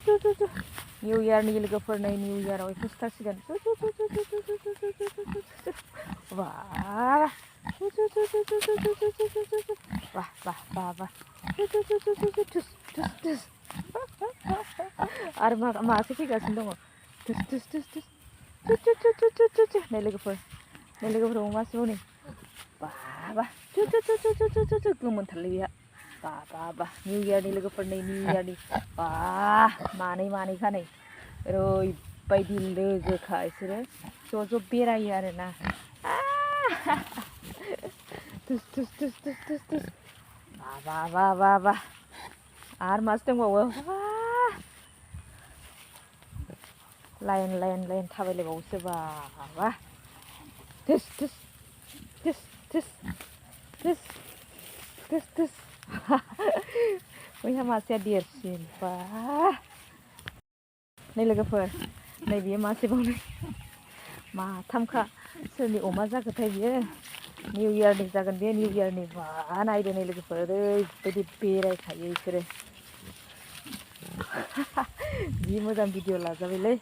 new इयारनि लोगोफोरनो new इयाराव बेखौ सिखारसिगोन वाह वाह वाह वाह वाह आरो मासो फैगासिनो दङ नै लोगोफोर मासो नै वाह वाह गोमोनथारलै बेहा वाह वाह वाह निउ इयारनि लोगोफोरनो निउ इयारनि वाह मानैखा नै ओरैबायदि लोगोखा बिसोरो ज' बेरायो आरोना वाह वाह वाह वाह आरो मासो दंबावो लाइन थाबायलायबावोसो वाह बैहा मासेया देरसिन वाह नै लोगोफोर नै बियो मासेबावनो माथामखा सोरनि अमा जागोनथाय बियो निउ इयारनि जागोन बे निउ इयारनि वाह नायदो नै लोगोफोर ओरैबायदि बेरायखायो बिसोरो जि मोजां भिडिअ लाजाबायलै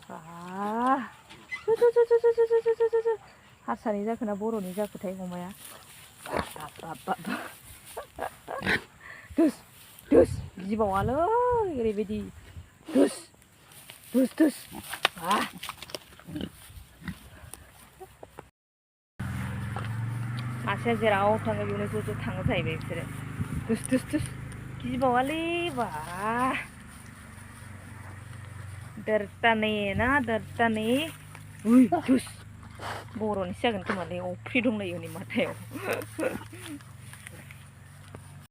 वाह हारसानि जाखोना बर'नि जाखोथाय अमाया दुस गिबावालै ओरैबायदि दुस वाह मासेया जेराव थाङो बेयावनो ज' थाङो जाहैबाय बिसोरो दुस गिबावालै वाह डरता नहीं दुस बर'निसो जागोन खोमालै अफ्रि दंलायो हनै माथायाव